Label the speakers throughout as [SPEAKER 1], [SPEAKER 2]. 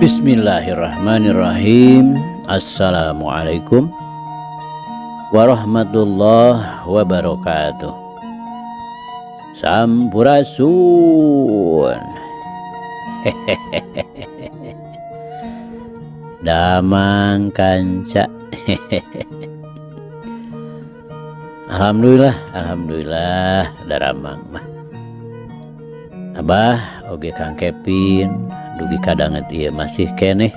[SPEAKER 1] Bismillahirrahmanirrahim. Assalamualaikum warahmatullahi wabarakatuh. Sampurasun. Damang kanca. Alhamdulillah, alhamdulillah daramang mah. Abah oge Kang Kevin dugi kadanget ieu masih keneh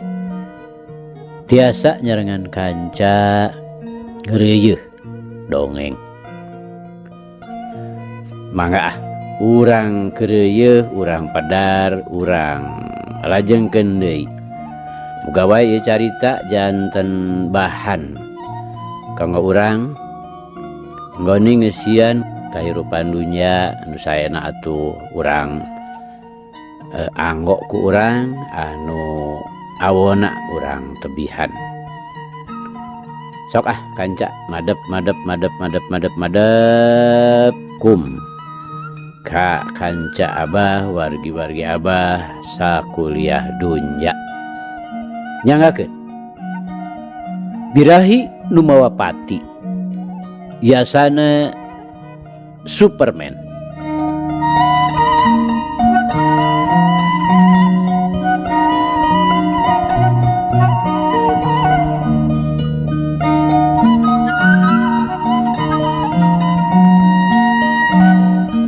[SPEAKER 1] tiasa nyarengan kanca ngreuyeuh dongeng. Mangga ah urang keureuyeih, urang pedar, urang lajengkeun deui. Muga wae ieu carita janten bahan kanggo urang nggoni ngeusian kahirupan dunya anu saena atuh urang anggo ku urang anu awona urang tebihan. Sok ah kanca madep madep madep madep madep madep kum ka kanca abah wargi-wargi abah sakuliah dunya. Nyanggakeun birahi nu mawa pati yasana Superman.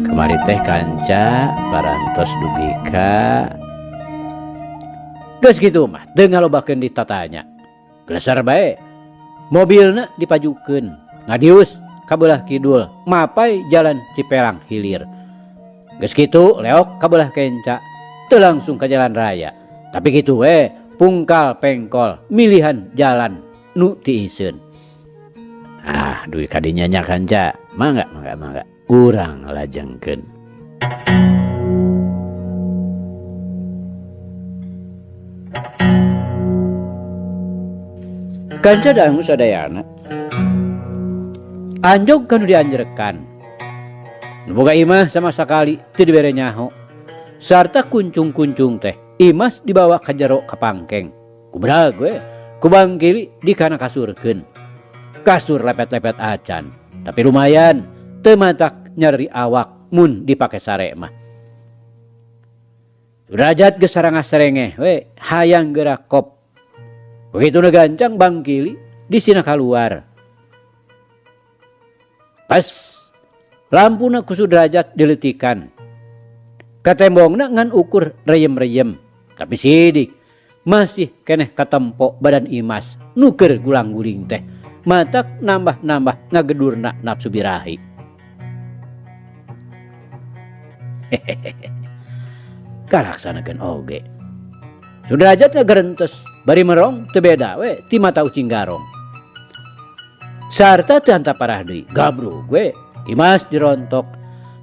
[SPEAKER 1] Kamari teh kanca parantos dugi ka geus kitu mah teu ngalobakeun ditatanya. Glesar bae mobilna dipajukeun ngadius ka beulah kidul mapai jalan Ciperang Hilir. Geus kitu leok ka beulah kenca teu langsung ka jalan raya. Tapi kitu we pungkal pengkol milihan jalan nu tiiseun. Ah dugi ka dinya nya kanca mangga mangga mangga urang lajengkeun. Kanca dangu sadayana anjog kanu dianjrekan. Nu boga imah sama sakali teu dibere nyaho. Sarta kuncung-kuncung teh Imas dibawa ka jero ka pangkeng. Kubrag we ku bangkili dikana kasurkeun. Kasur lepet-lepet acan, tapi lumayan teu matak nyeri awak mun dipake sare mah. Sudrajat geus sarangah-sarengeh we hayang geura kop. Begitu nu gancang bangkili disina kaluar. Pas lampuna ku Sudrajat dileutikan. Katembongna ngan ukur reyem-reyem, tapi sidik masih keneh katempo badan Imas nu keur gulang-guling teh. Matak nambah-nambah ngagedurna nafsu birahi. Hehehe. Kalaksanakeun oge. Sudrajat ngagerentes bari merong teu beda we ti mata ucing garong. Sarta teu hanta parah deui, gabrug we Imas dirontok.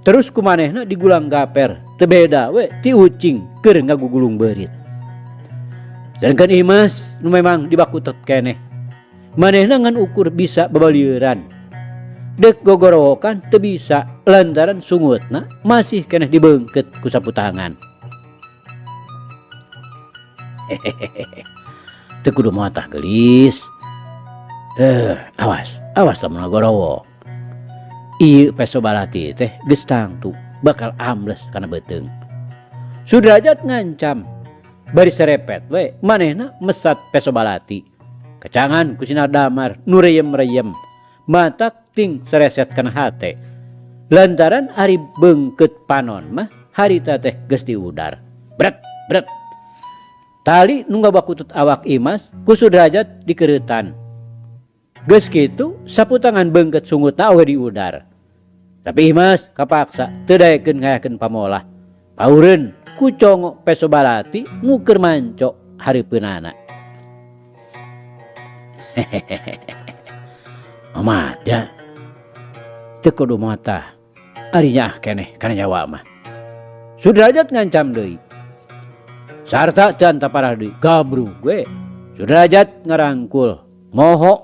[SPEAKER 1] Terus ku manehna digulang gaper, teu beda we ti ucing keur ngagugulung beurit. Sedangkan Imas nu memang dibakutet keneh. Manehna ngan ukur bisa babalieuran. Deuk gogorowokan teu bisa lantaran sungutna masih keneh dibeungkeut ku sapu tangan. Hehehe. Teu kudu moatah geulis. Awas, awas lamun ngagorowok. Ieu peso balati teh geus tangtu bakal ambles kana beuteung. Sudrajat ngancam bari serepet we manehna mesat peso balati. Kecangan ku sinar damar nu reyem-reyem matak ting sereset kana hate. Lantaran ari beungkeut panon mah harita teh geus diudar. Bret bret. Tali nu ngabakutut awak Imas ku Sudrajat dikereutan. Geus kitu saputangan beungkeut sungutna oge diudar. Tapi Imas kapaksa teu daekeun ngayakeun pamolah. Paureun ku congo peso balati nu keur manco hareupeunana. Hehehe. Omat ya. Teu kudu motah. Ari nyaah keneh kana nyawa mah. Sudrajat ngancam deui. Sarta can taparah deui gabrug we. Sudrajat ngarangkul moho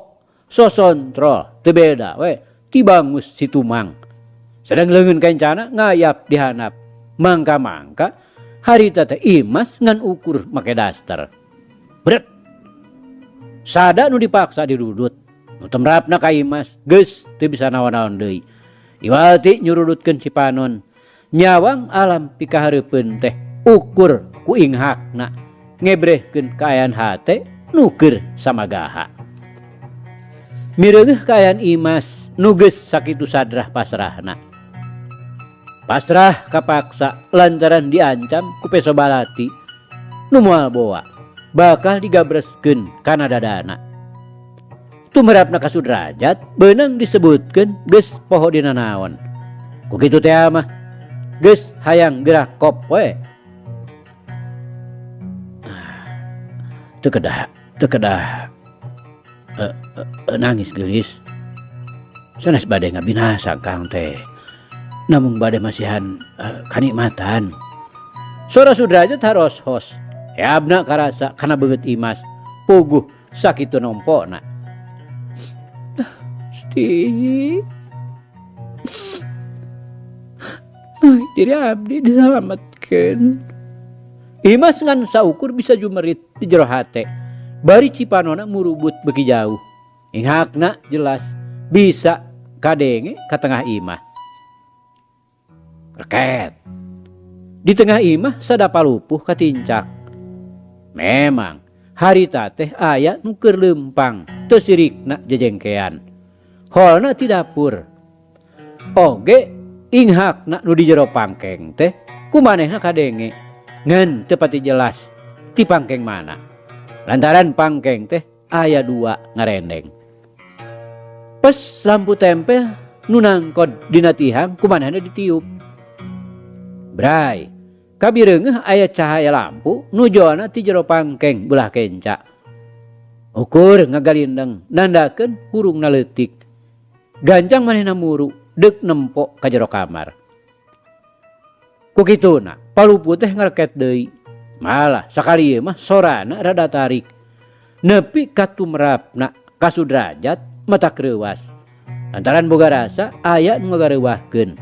[SPEAKER 1] sosontrol teu beda we tibangus si Tumang. Sedang leungeun kencana ngayap dihanap. Mangka-mangka harita teh Imas ngan ukur make daster. Bret. Sada nu dipaksa dirudut. Nu temrapna ka Imas geus teu bisa naon-naon deui. Iwal ti nyurudutkeun cipanon. Nyawang alam pikahareupeun teh ukur ku inghakna ngebrehkeun kaayaan hate nu keur samagaha. Mireungeuh kaayaan Imas nu geus sakitu sadrah pasrahna. Pasrah kapaksa lantaran diancam ku peso balati nu moal boa bakal digabreskeun kana dadana. Tumerapna ka Sudrajat beunang disebutkeun geus poho dina naon. Ku kitu teh mah geus hayang gerak kop we. Teu kedah, teu kedah nangis geulis. Sanes bade ngabinasa Kang teh. Namung bade masihan kanikmatan. Sora Sudrajat haros-hos. Heabna karasa kana beungeut Imas. Puguh sakitu nompona. Gusti. Diri abdi disalametkeun. Imas ngan saukur bisa jumerit di jero hate. Bari cipanona murubut beuki jauh. Inghakna jelas bisa kadenge ka tengah imah. Reket. Di tengah imah sada palupuh katincak. Memang harita teh aya nu keur leumpang teu sirikna jejengkean. Holna ti dapur. Oge inghakna nu di jero pangkeng teh kumanehna kadenge. Ngan teu pati jelas ti pangkeng mana. Lantaran pangkeng teh aya dua ngarendeng. Pes lampu tempel nu nangkod dina tihang kumanehna ditiup. Bray, kabireungeuh aya cahaya lampu nu jolna ti jero pangkeng belah kenca. Ukur ngagalindeng nandakeun hurungna leutik. Gancang manehna muru deuk nempo ka jero kamar. Ku kituna palupu teh ngareket deui. Malah sakali ieu mah sorana rada tarik. Nepi ka tumrapna ka Sudrajat matak reuwas. Lantaran boga rasa aya nu ngagareuwahkeun.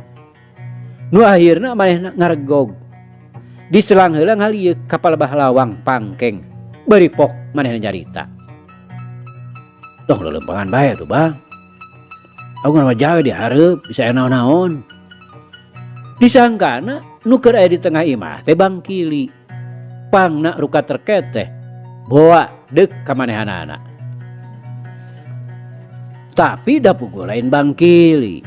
[SPEAKER 1] Nu akhirna manehna ngaregog. Diselang heula ngalieuk ka palebah lawang pangkeng. Bari pok manehna nyarita. Tong leuleumpangan bae tuh, Bang. Aku ngan jawe di hareup bisa aya naon-naon. Disangkana nu keur aya di tengah imah teh Bang Kili. Pangna ruka terket teh boa deuk ka manehanana. Tapi da puguh lain Bang Kili.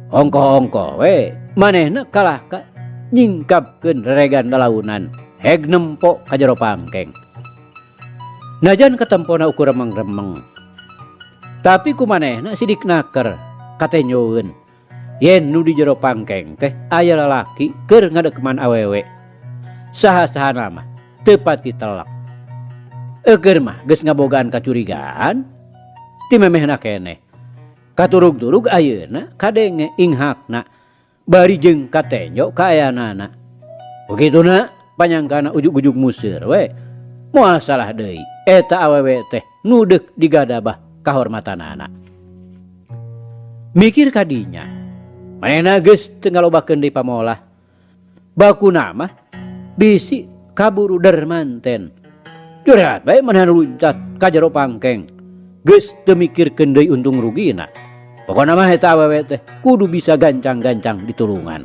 [SPEAKER 1] Ongkoh-ongkoh we manehna kalah ka nyingkapkeun reregan lalaunan heg nempo ka jero pangkeng. Najan katempona ukur remeng-remeng. Tapi ku manehna sidik naker katenyoeun yen nu di jero pangkeng teh aya lalaki keur ngadekeman awewe. Saha-sahana mah teu pati telek. Eukeun mah geus ngabogaan kacurigaan ti memehna keneh. Katurug-turug ayeuna kadenge inghakna bari jeung katenjo kaayaanana. Begituna panyangkana ujug-ujug museur we. Moal salah deui eta awewe teh nu deuk digadabah kahormatanana. Mikir kadinya, manehna geus teu ngalobakeun deui pamolah. Bakuna mah bisi kaburu dermanten. Joreat bae manehna luncat ka jero pangkeng. Geus teu mikirkeun deui untung rugina. Pokona mah eta awewe teh kudu bisa gancang-gancang ditulungan.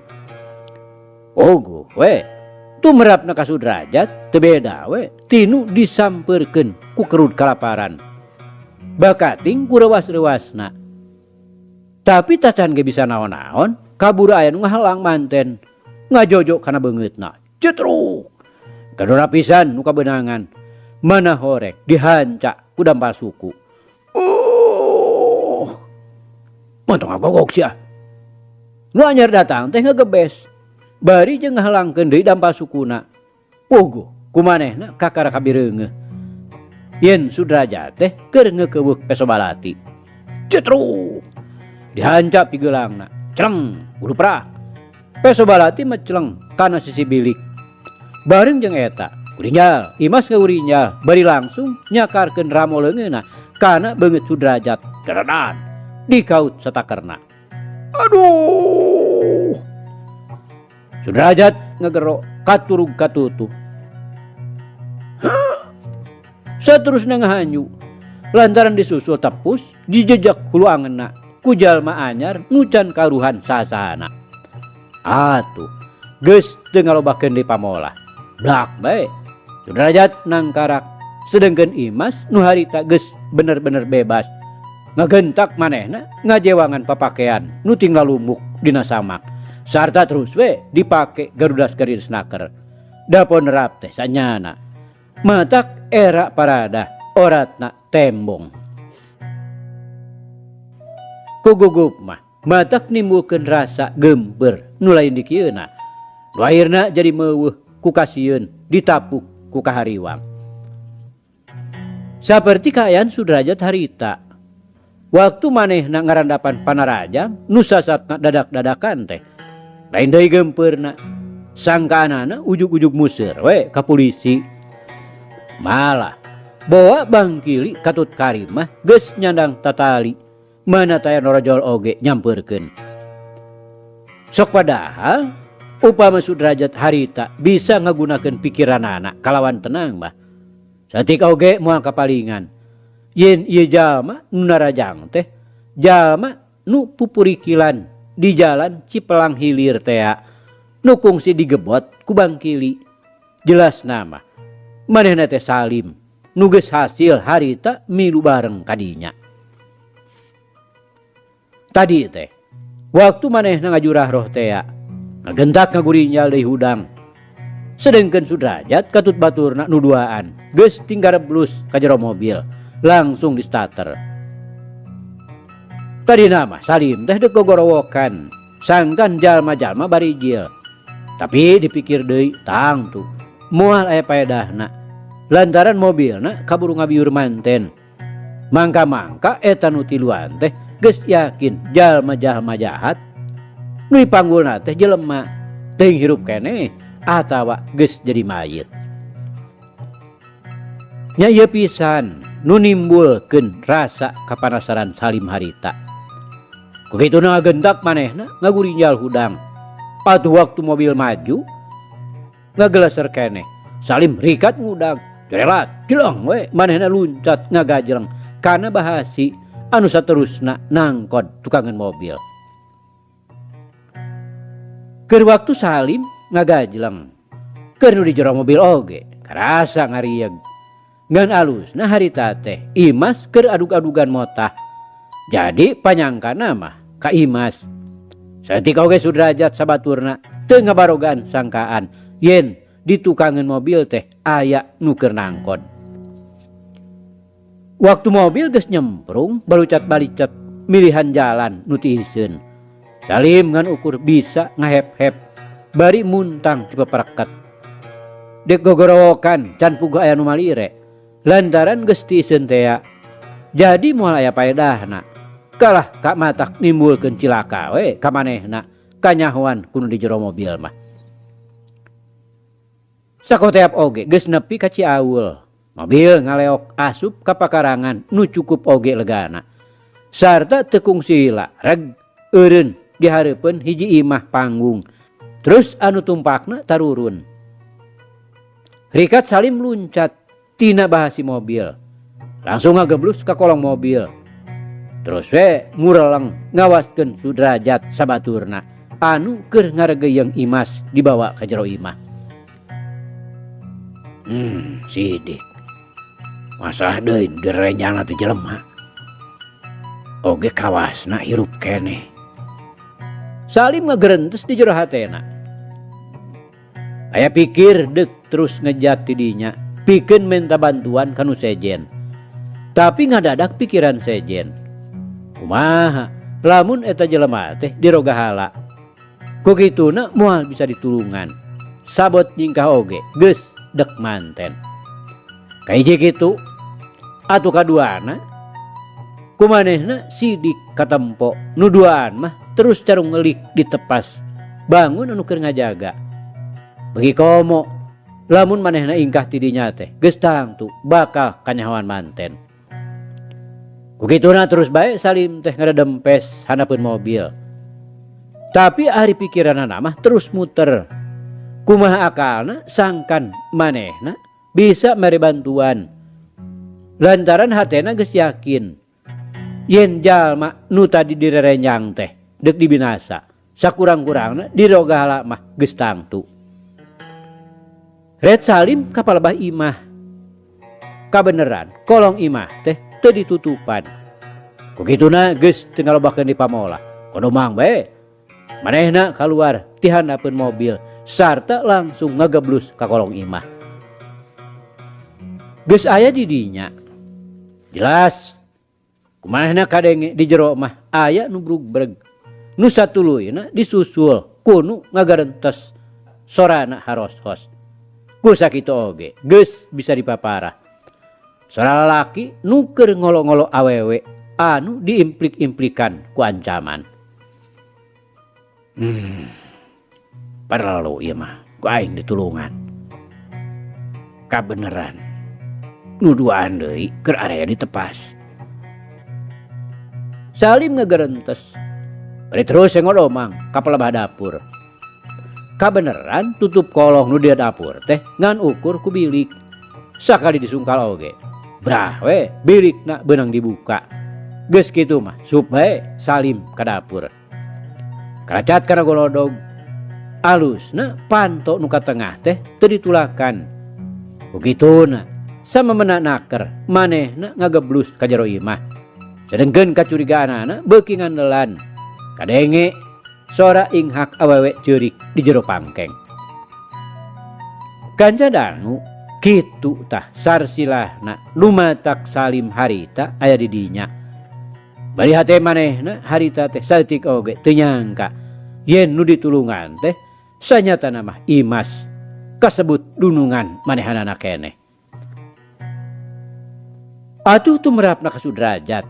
[SPEAKER 1] Ogo we, tumerapna ka Sudrajat teu beda we tinu disampeurkeun ku kerud kalaparan. Bakating ku reuwas-reuwasna. Tapi tacan ge bisa naon-naon, kaburu aya nu ngahalang manten. Ngajojo kana beungeutna. Cetruk. Kadora pisan nu kabeunangan. Mana horek dihanca ku dampal suku. Montong ngagogok sia. Nu anyar datang teh ngegebes. Bari jeung ngahalangkeun deui dampal sukuna. Puguh kumanehna kakara kabireungeuh. Yen Sudrajat teh keur ngeukeubeuh peso balati. Cetruk. Dihancap pigeulangna. Celeng, kudu perak. Peso balati mah celeng kana sisi bilik. Bareng jeung eta, kurinjal, Imas ngeurinjal, bari langsung nyakarkeun ramo leungeunna kana beungeut Sudrajat. Dadadan. Dikaut satakerna. Aduh. Sudrajat ngegero katurug katutuh. Saterusna ngahanyu lantaran disusul tepus dijejak hulu angenna ku jalma anyar nu can karuhan sasana. Atuh geus teu ngalobakeun deui pamolah. Blak bae Sudrajat nangkarak sedengkeun Imas nu harita geus bener-bener bebas. Ngagentak manehna ngajewangan papakean nu tinggal lumuk dina samak sarta terus we dipake garudas garis naker. Dapon nerap teh sanyana. Matak era parada oratna tembong. Ku gugup mah matak nimbulkeun rasa gemper nu lain dikieuna. Nu akhirna jadi meuweuh ku kasieun ditapuk ku kahariwang. Saperti kaayaan Sudrajat harita. Waktu manehna ngarandapan panarajang nu sasatna dadak-dadakan teh. Lain deui gempeurna. Sangkaanana ujug-ujug museur we ka polisi. Malah bawa Bangkili katut Karim mah geus nyandang tatali. Mana taya norojol oge nyampeurkeun. Sok padahal upama Sudrajat harita bisa ngagunakeun pikiranana kalawan tenang mah. Satik oge moal kapalingan. Yen ieu jalma nu narajang teh jalma nu pupurikilan di jalan Cipelang Hilir tea nu kungsi digebot ku Bangkili. Jelas nama manehna teh Salim nu geus hasil harita milu bareng kadinya. Tadi teh waktu manehna ngajurah roh tea ngagentak ngagurinjal deui hudang. Sedengkeun Sudrajat katut baturna nu duaan geus tinggal reblus ka jero mobil langsung di starter. Tadi nama Salim teh dek gogorowokan sangkan jalma-jalma barijil. Tapi dipikir deui tangtu moal aya paedahna lantaran mobilna kaburu ngabiur manten. Mangka-mangka eta nu tiluan teh geus yakin jalma-jalma jahat nu dipanggulna teh jelema teuing hirup keneh atawa geus jadi mayit. Nya ieu pisan nu nimbulkeun rasa kapanasaran Salim harita. Ku kituna ngagentak manehna ngagurinjal hudang. Atuh waktu mobil maju ngageleser keneh. Salim rikat ngudag, jerelat, jeleng we manehna luncat ngagajleng kana bahasi anu saterusna nangkod tukangan mobil. Keur waktu Salim ngagajleng, keur nu di jero mobil oge karasa ngarieg. Ngan alusna harita teh Imas keur adug-adugan motah. Jadi panyangkana mah ka Imas. Saeutik oge Sudrajat sabaturna teu ngabarogan sangkaan yen di tukangan mobil teh aya nu keur nangkod. Waktu mobil geus nyemprung balucat-balicet milihan jalan nu tiiseun. Salim ngan ukur bisa ngahep-hep bari muntang ti pepereket. Dek gogorowokan can puguh aya nu malire lantaran geus tiiseun tea. Jadi moal aya paedahna. Kalah ka matak nimbulkeun cilaka we ka manehna kanyahoan ku nu di jero mobil mah. Sakoteap oge geus nepi ka Ciaul. Mobil ngaleok asup ka pakarangan nu cukup oge legana. Sarta teu kungsi heula reg eureun di hareupeun hiji imah panggung. Terus anu tumpakna tarurun. Rikat Salim luncat tina bahasi mobil. Langsung ngageblus ka kolong mobil. Terus we mureleng ngawaskeun Sudrajat sabaturna anu keur ngaregeyeng Imas dibawa ka jero imah. Sidik. Masalah deui direnjangna teh jelema. Oge kawasna hirup keneh. Salim ngagerentes di jero hatena. Aya pikir deuk terus ngejat ti dinya, pikeun minta bantuan ka nu sejen. Tapi ngadadak pikiran sejen. Kumaha lamun eta jelema teh dirogahala. Ku kituna moal bisa ditulungan. Sabot nyingkah oge geus dek manten. Kahiji kitu atuh kaduana kumanehna sidik katempo nu duaan mah terus carung ngelik ditepas bangun anu keur ngajaga. Bagi komo lamun manehna ingkah ti dinya teh geus tangtu bakal kanyahoan manten. Ku kituna terus bae Salim teh ngadempes handapeun mobil. Tapi ari pikiranana mah terus muter. Kumaha akalna sangkan manehna bisa mere bantuan. Lantaran hatena geus yakin yen jalma nu tadi direrenjang teh deuk dibinasa. Sakurang-kurangna dirogahala mah geus tangtu. Red Salim ka palebah imah. Kabeneran kolong imah teh teu ditutupan. Ku kituna geus teu ngalobakeun di pamolah. Kodomang bae. Manehna kaluar ti handapeun mobil sarta langsung ngageblus ka kolong imah. Geus aya di dinya. Jelas kumanehna kadenge di jero mah aya nu brugbreg. Nu satuluyna disusul ku nu ngagarentes sorana haros-hos. Ku sakitu oge geus bisa dipaparah. Sora lalaki nu keur ngolo-ngolo awewe anu diimplik-implikan ku ancaman. Perlu ieu mah ku aing ditulungan. Kabeneran nu duaan deui keur area ditepas. Salim ngagerentes. Bari terus ngodomang ka palebah dapur. Kabeneran tutup kolong nu di dapur teh ngan ukur ku bilik. Sakali disungkal oge. Brah we bilikna beunang dibuka. Geus kitu mah sup bae Salim ka dapur. Karacat kana golodog. Alusna panto nu ka tengah teh teu ditulakan. Kukituna samemena naker manehna ngageblus ka jero imah. Sedengkeun kacurigaanana beuki ngandelan. Kadenge sora inghak awewe ceurik di jero pangkeng. Kanca dangu kitu tah sarsilahna lumatak Salim harita aya di dinya. Bari hate manehna harita teh saeutik oge teu nyangka yen nu ditulungan teh sanyatana mah Imas kasebut dunungan manehanana keneh. Atuh tumrapna ka Sudrajat.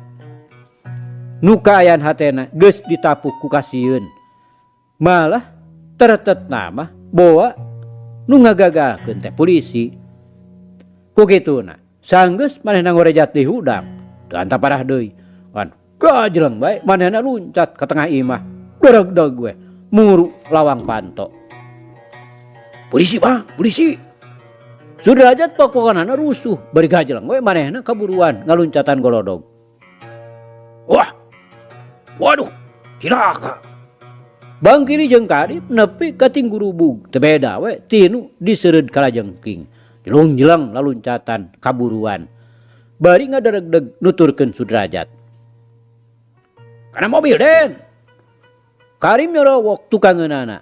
[SPEAKER 1] Nu kaayaan hatena geus ditapuk ku kasieun. Malah teretetna mah boa nu ngagagalkeun teh polisi. Ku kituna sanggeus manehna ngorejat di hudang teu antaparah deui. Kan gajleng bae manehna luncat ka tengah imah. Deregdeg we muru lawang panto. Polisi bang, polisi. Sudrajat pokokna rusuh bari gajleng we manehna kaburuan ngaluncatan golodog. Wah. Waduh, cilaka. Bangkili jeung Karib nepi ka tinggurubug teu beda we tinu diseureud kalajengking. Jelung-jeleng laluncatan kaburuan. Bari ngaderegdeg nuturkeun Sudrajat. Kana mobil Den. Karim nyorowok tukangeunana.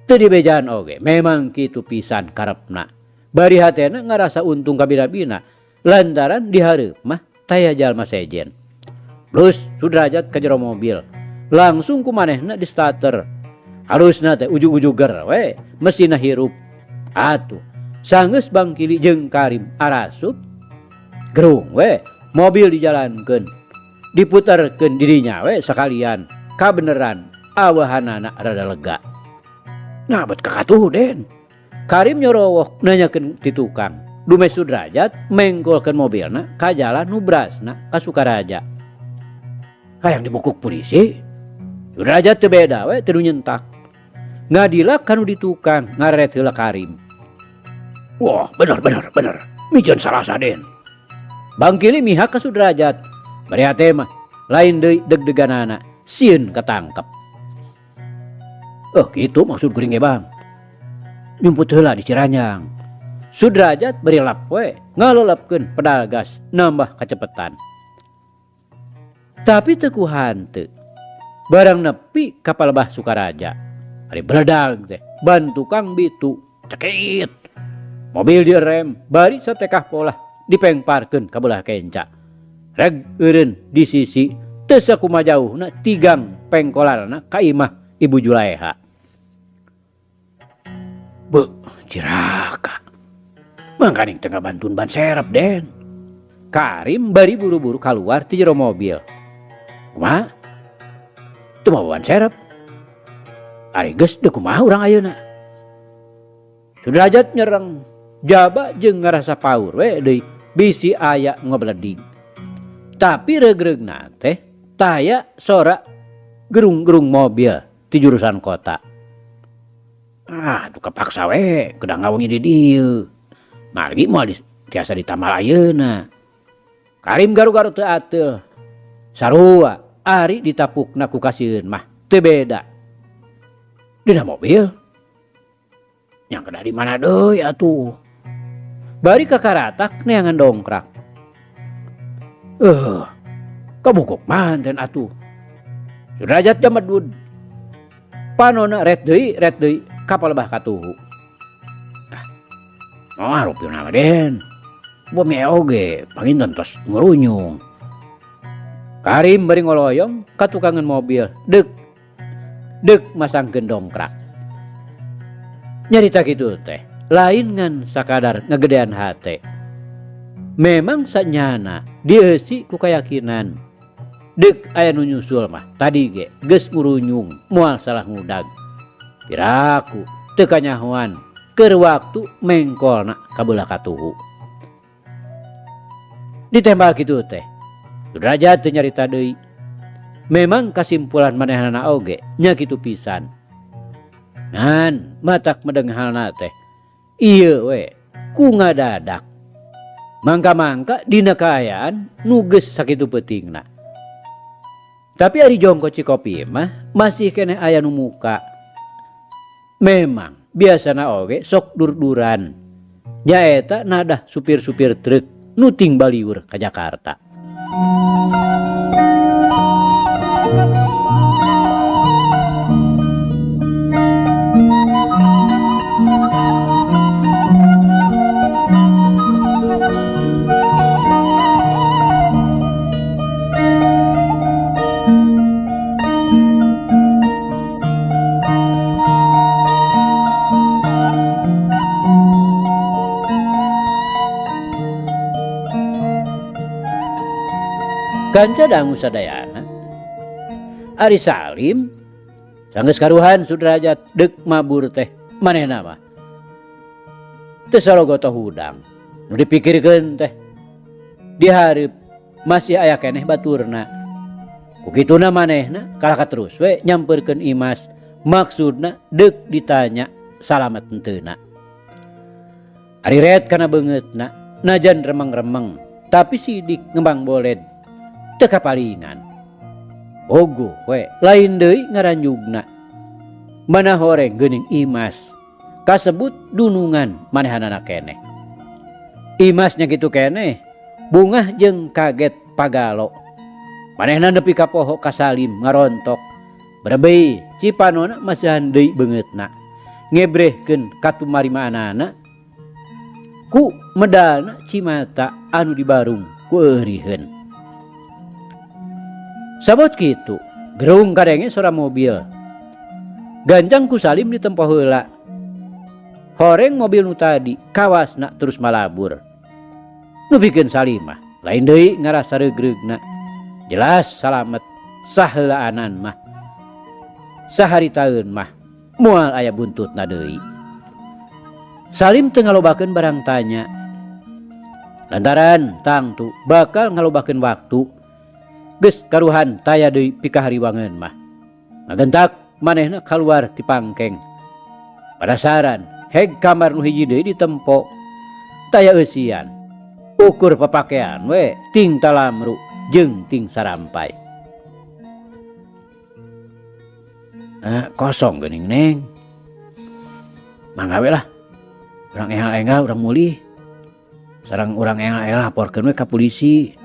[SPEAKER 1] Teu dibejaan oge, memang kitu pisan karepna. Bari hatena ngarasa untung kabina-bina lantaran dihareup mah taya jalma sejen. Plus Sudrajat ka jero mobil. Langsung ku manehna di starter. Harusna teh ujug-ujuger we, mesinna hirup. Atuh, sanggeus Bangkili jeung Karim arasup. Gerung we, mobil dijalankeun. Diputarkeun dirinya we sakalian. Kabeneran awahanana rada lega. Nah, bet kakatuh Den. Karim nyorowok nanyakeun ti tukang. Dume Sudrajat mengkolkeun mobilna ka jalan nu brasna ka Sukaraja. Hayang dibukuk polisi. Sudrajat teu beda we teu nyentak. Ngadilak kanu di tukang ngaret heula Karim. Wah, bener bener bener. Mijeun salasa Den. Bangkili mihak ka Sudrajat. Bari hate mah lain deui deg-deganana sieun katangkep. Oh, kitu maksud kuring ge bang. Nyumput heula di Ciranjang. Sudrajat bari lap we ngalelepkeun pedal gas nambah kacepetan. Tapi teu ku hanteu. Barang nepi ka palebah Sukaraja. Ari beledag teh ban tukang bitu cekit. Mobil direm bari satekah polah dipengparkeun ka belah kenca. Reg eureun di sisi teu sakumaha jauhna tigang pengkolanna ka imah Ibu Julaeha. Beuh, ciraka. Mangkaning teu ngabantun ban serep Den. Karim bari buru-buru kaluar ti jero mobil. Kumaha? Teu mawa ban serep. Ari geus deuk kumaha urang ayeuna? Sudrajat nyereng jaba jeung ngarasa paur we deui bisi aya ngobeledig. Tapi reugreugna teh taya sora gerung-gerung mobil ti jurusan kota. Ah, duka paksa we kedah ngawengi di dieu. Margi moal tiasa ditamal ayeuna. Karim garu-garu teu ateul. Sarua ari ditapukna ku kasieun mah teu beda. Dina mobil. Nya kedah di mana deui atuh. Bari kakaratak neangan dongkrak. Kabukuk manten atuh. Sudrajat jamedud. Panona ret deui kapalebah katuhu. Ah, moal rupina mah Den. Bumi oge panginten tos ngurunyung. Karim bari ngoloyong ka tukangan mobil dek dek masangkeun dongkrak. Nyarita kitu teh lain ngan sakadar ngagedean hate. Memang sanyana dieusi ku kayakinan. Dek aya nu nyusul mah tadi ge geus ngurunyung moal salah ngudag. Piraku teu kanyahoan keur waktu mengkolna kabelah katuhu. Ditembak kitu teh Sudrajat teu nyarita deui. Memang kasimpulan manehanana oge nya kitu pisan. Ngan matak medeng halna teh ieu we ku ngadadak. Mangka-mangka dina kaayaan nu geus sakitu peutingna. Tapi ari jongko Cikopi mah masih keneh aya nu muka. Memang biasana oge sok dur-duran. Nyaeta nadah supir-supir truk nu ting baliur ka Jakarta. Kanca dangu sadayana Ari Salim sanggeus karuhan Sudrajat deuk mabur teh manehna mah teu sorogoto hudang nu dipikirkeun teh dihareup masih aya keneh baturna ku kituna manehna kalaka terus we nyampeurkeun Imas maksudna deuk ditanya salamet henteuna. Ari ret kana beungeutna najan remeng-remeng tapi sidik ngembang boled teu kapalingan. Ogo we lain deui ngaranjugna. Mana horeng geuning Imas kasebut dunungan manehanana keneh. Imasnya kitu keneh bungah jeung kaget pagalo. Manehna nepi ka poho ka Salim ngarontok. Brebei cipanona masihan deui beungeutna. Ngebrehkeun katumarimaanana ku medalna cimata anu dibarung ku euriheun. Sabot kitu, gerung kadenge sora mobil. Ganjang ku Salim ditempo heula. Horeng mobil nu tadi kawasna terus malabur. Nu pikeun Salim mah lain deui ngarasa reugreugna. Jelas salamet saheulaanan mah. Saharitaeun mah moal aya buntutna deui. Salim teu ngalobakeun barang tanya. Lantaran tangtu bakal ngalobakeun waktu. Geus karuhan taya deui pikahariwangeun mah. Ngagentak manehna kaluar ti pangkeng. Padasaran heg kamar nu hiji deui ditempo. Taya eusian. Ukur papakean we ting talamru jeung ting sarampai. Kosong geuning neng. Mangga we lah. Urang engal-engal urang mulih. Sareng urang engal-engal laporkeun we ka polisi.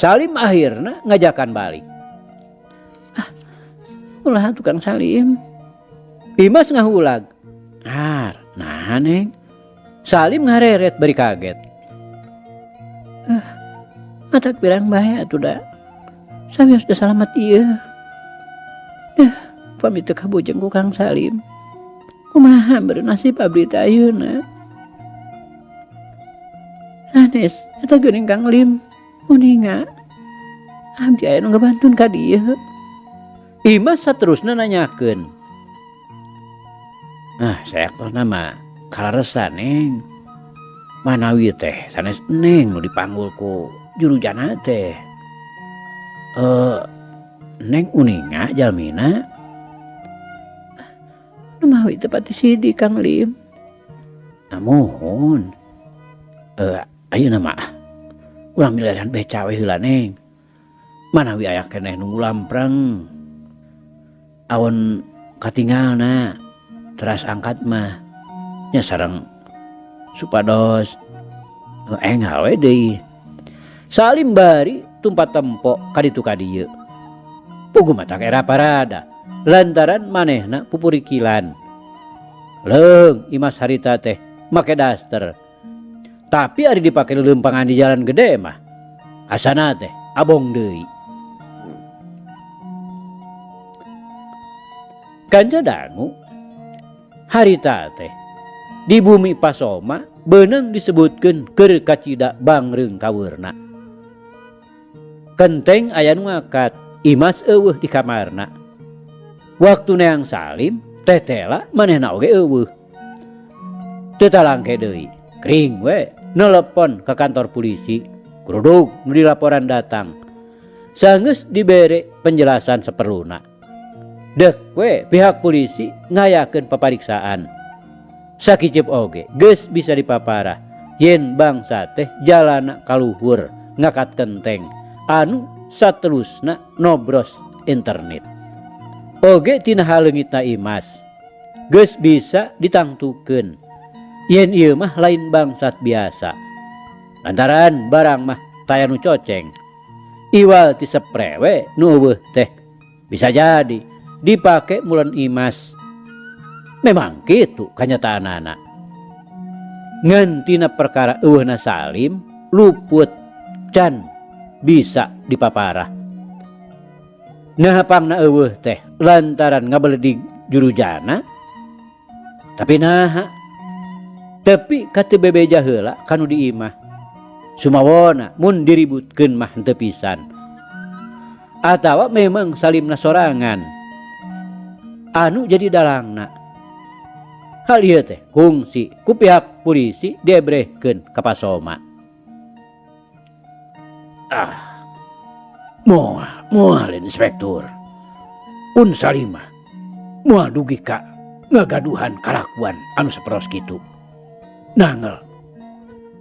[SPEAKER 1] Salim akhirna ngajakan balik. Ah, ulah tukang Salim. Imas ngahulag. Ar, nah neng. Salim ngareret bari kaget. Matak pirang bae atuh da. Sami sudah salamet ieu. Pamit teu kabujeng ku Kang Salim. Kumaha bernasib abdi teh ayeuna? Sanes eta geuning Kang Lim. Uninga abdi aya nu ngabantun ka dieu. Imas saterusna nanyakeun. Ah, sayaktosna mah kalaresan neng. Manawi teh sanes neng nu dipanggul ku jurujana teh. Neng uninga jalmina. Nu mawi teh pati sidi Kang Lim. Nah, muhun. Ayeuna mah Urang milarian beca we heula Neng. Manawi aya keneh nu ngulampreng. Awan katingalna teras angkat mah nya sareng supados enggal we deui. Salim bari tumpat tempo kaditu ka dieu. Puguh matak era parada lantaran manehna pupurikilan. Leung Imas harita teh make daster. Tapi ari dipake leuleumpangan di jalan gede mah asana teh abong deui. Kanca dangu harita teh di bumi Pasoma beunang disebutkeun keur kacida bangreung kaweurna. Kenteng aya nu ngakat, Imas eueuh di kamarna. Waktu neang Salim, tetela manehna oge eueuh. Teu talangke deui, kring we nelepon ka kantor polisi, gerudug nu dilaporan datang. Sanggeus dibere penjelasan saperluna. Dek we pihak polisi ngayakeun papariksaan. Sakiceup oge geus bisa dipaparah yen bangsa teh jalana kaluhur ngakat kenteng anu satelusna nobros internet. Oge tina haleungitna Imas geus bisa ditangtukeun yen ieu mah lain bangsat biasa. Lantaran barang mah taya nu coceng. Iwal ti sepre we nu eueuh teh bisa jadi dipake mulan Imas. Memang kitu kanyataanana. Ngan tina perkara eueuhna Salim luput can bisa dipaparah. Naha pangna eueuh teh lantaran ngabeledig jurujana. Tapi naha tepi ka teu bebeja heula kanu di imah. Sumawona mun diributkeun mah henteu pisan. Atawa memang Salimna sorangan anu jadi dalangna. Hal ieu teh kungsi ku pihak polisi diebrehkeun ka Pasoma. Ah, moal, moal inspektur. Un Salimah moal dugi ka ngagaduhan kalakuan anu saperos kitu. Nangel,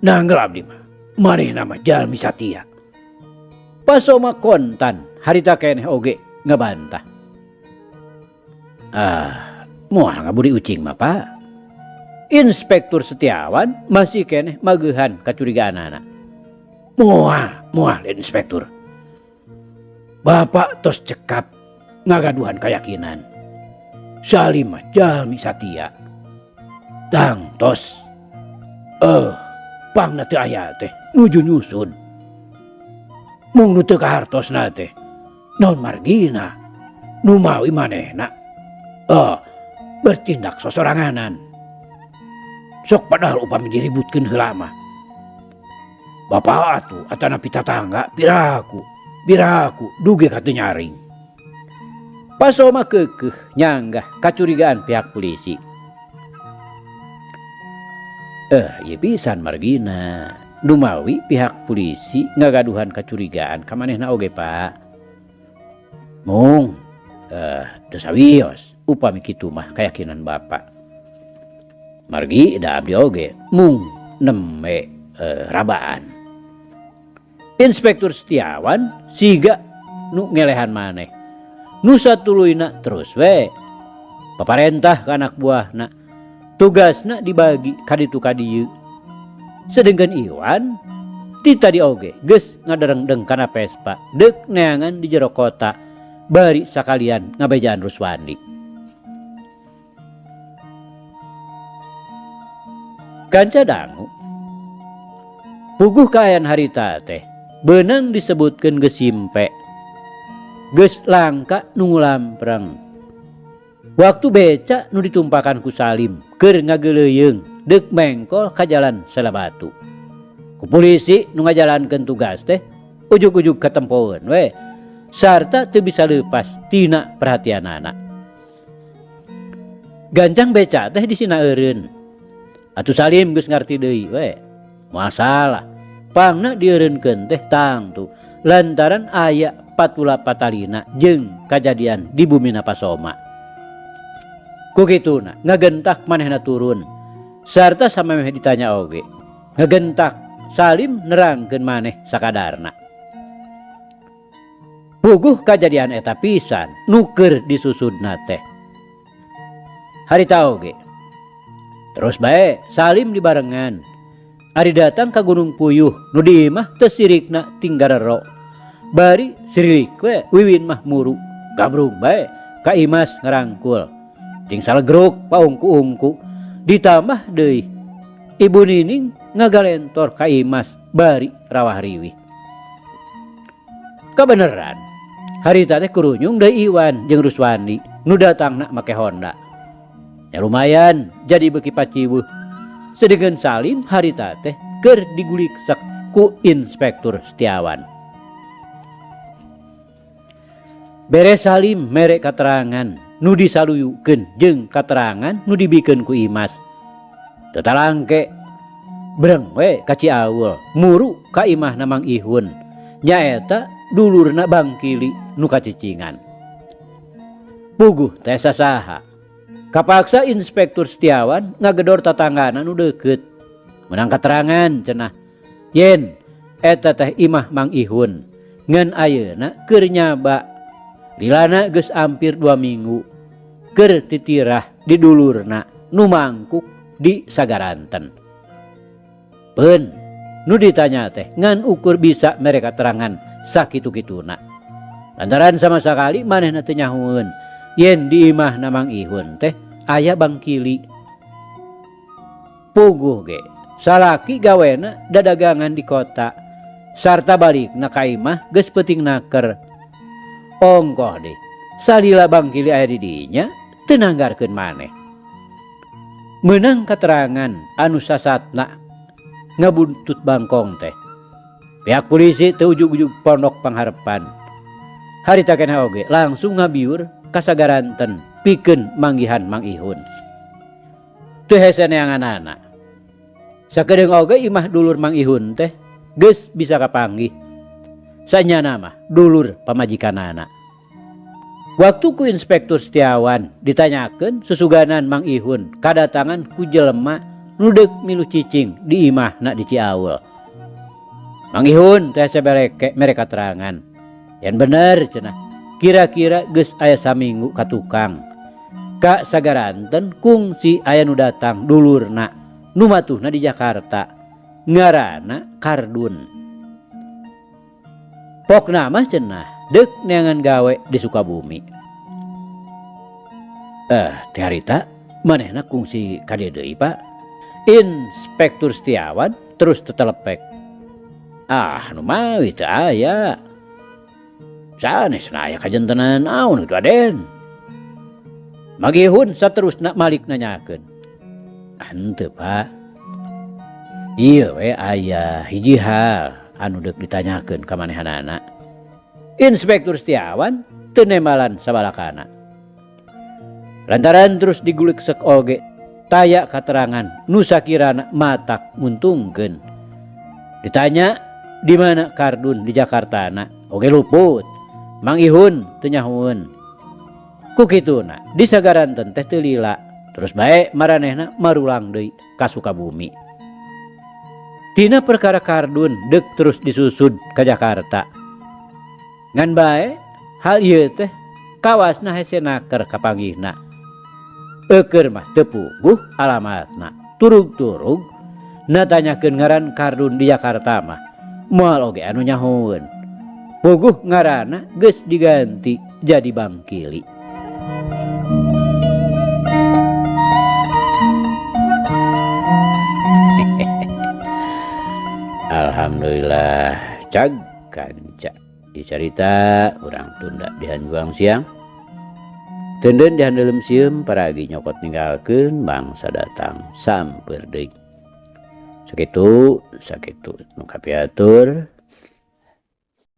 [SPEAKER 1] nangel abdi mah. Manehna mah jalmi satia. Pasoma kontan harita keneh oge ngabantah. Ah, moal ngaburi ucing mah Pak. Inspektur Setiawan masih keneh magehan kacurigaanana. Moal, moal inspektur. Bapak tos cekap ngagaduhan keyakinan. Salim mah jalmi satia. Tang tos. Pangna teu aya teh nuju nyusun. Mung nu teu kahartosna teh naon margina nu mawi manehna. Bertindak sosoranganan. Sok padahal upami diributkeun heula mah. Bapak atuh atanapi tatangga piraku, piraku dugi ka teu nyaring. Pasoma keukeuh nyanggah kacurigaan pihak polisi. Ieu pisan margina. Numawi pihak polisi ngagaduhan kacurigaan ka manehna oge, Pak. Mung teu sawios upami kitu mah kayakinan Bapak. Margi da abdi oge mung nembe rabaan. Inspektur Setiawan siga nu ngelehan maneh. Nu satuluyna terus we. Paparentah ka anak buahna. Tugasna dibagi ka ditu ka dieu. Sedengkeun Iwan ti tadi oge geus ngaderengdeng kana Vespa deuk neangan di jero kota bari sakalian ngabejaan Ruswandi. Kanca dangu puguh kaayaan harita teh beunang disebutkeun geus simpe. Geus langka nu ngulampreng. Waktu beca nu ditumpakan ku Salim keur ngageuleuyeung deuk mengkol ka jalan Selabatu. Ku polisi nu ngajalankeun tugas teh ujug-ujug katempoeun we sarta teu bisa leupas tina perhatianana. Gancang beca teh disina eureun. Atuh Salim geus ngarti deui we. Moal salah. Pangna dieureunkeun teh tangtu lantaran aya patula patalina jeung kajadian di bumina Pasoma. Ku kituna ngagentak manehna turun sarta samemeh ditanya oge. Ngagentak Salim nerangkeun maneh sakadarna. Puguh kajadian eta pisan nu keur disusudna teh. Harita oge. Terus bae Salim dibarengan. Ari datang ka Gunung Puyuh nu di imah teu sirikna tinggarero. Bari sirilik we Wiwin mah muru. Gabrug bae ka Imas ngarangkul. Ting salegruk paungku-ungku ditambah deui Ibu Nining ngagalentor ka Imas bari rawah riwih. Kabeneran harita teh kurunyung deui Iwan jeung Ruswandi nu datangna make Honda. Ya lumayan jadi beuki paciweuh. Sedeungeun Salim harita teh keur diguliksek ku Inspektur Setiawan. Beres Salim mere katerangan nu disaluyukeun jeung katerangan nu dibikeun ku Imas. Teu talangke breng we ka Ciawul muru ka imahna Mang Ihun nyaeta dulurna Bangkili nu kacicingan. Puguh teh sasaha. Kapaksa Inspektur Setiawan ngagedor tatanggana nu deukeut. Menang katerangan cenah yen eta teh imah Mang Ihun ngan ayeuna keur nyaba. Lilana geus ampir 2 minggu keur titirah di dulurna nu mangkuk di Sagaranten. Peun nu ditanya teh ngan ukur bisa mere katerangan sakitu-kituna. Lantaran sama sakali manehna teu nyahueun yen di imahna Mang Ihun teh aya Bangkili. Puguh ge salaki gawena dadagangan di kota sarta balikna ka imah geus peuting naker. Ongkoh deh salila Bangkili aya di dinya teu nanggarkeun maneh. Meunang katerangan anu sasatna ngabuntut bangkong teh. Pihak polisi teu ujug-ujug pondok pangharepan. Harita keneh oge langsung ngabiur ka Sagaranten pikeun manggihan Mang Ihun. Teu hese neanganana. Sakedeung oge imah dulur Mang Ihun teh geus bisa kapanggih. Sanyana mah dulur pamajikanana. Waktu ku Inspektur Setiawan ditanyakeun susuganan Mang Ihun kadatangan ku jelema nu deuk milu cicing di imahna di Ciawul. Mang Ihun teh sebeleke mere katerangan. Yen bener cenah, kira-kira geus aya saminggu ka tukang. Ka Sagaranten kungsi aya nu datang dulurna nu matuhna di Jakarta. Ngaranna Kardun. Pokna mah cenah deuk neangan gawe di Sukabumi. Teh harita manehna kungsi ka dieu deui, Pak. Inspektur Setiawan terus tetelepek. Ah, nu mawi teu aya. Sanes na aya kajentenan naon kitu Aden. Magihun saterusna malik nanyakeun. Ah, henteu, Pak. Ieu we aya hiji hal anu deuk ditanyakeun ka manehanana. Inspektur Setiawan teu nembalan sabalakana. Lantaran terus diguliksek oge taya katerangan nu sakirana matak nguntungkeun. Ditanya di mana Kardun di Jakartana oge luput. Mang Ihun teu nyahueun. Ku kituna di Sagaranten teh teu lila. Terus bae maranehna marulang deui ka Sukabumi. Tina perkara Kardun deuk terus disusud ka Jakarta. Ngan bae hal ieu teh kawasna hese naker kapanggihna. Eukeun mah teu puguh alamatna. Turug-turug natanyakeun ngaran Kardun di Jakarta mah moal oge anu nyahueun. Puguh ngaranna geus diganti jadi Bangkili. Alhamdulillah cag kanca dicarita urang tunda di hanjuang siang. Teunden di handelem sieum paragi nyokot ninggalkeun bangsa datang samper deui. Sakitu sakitu nu kapiatur.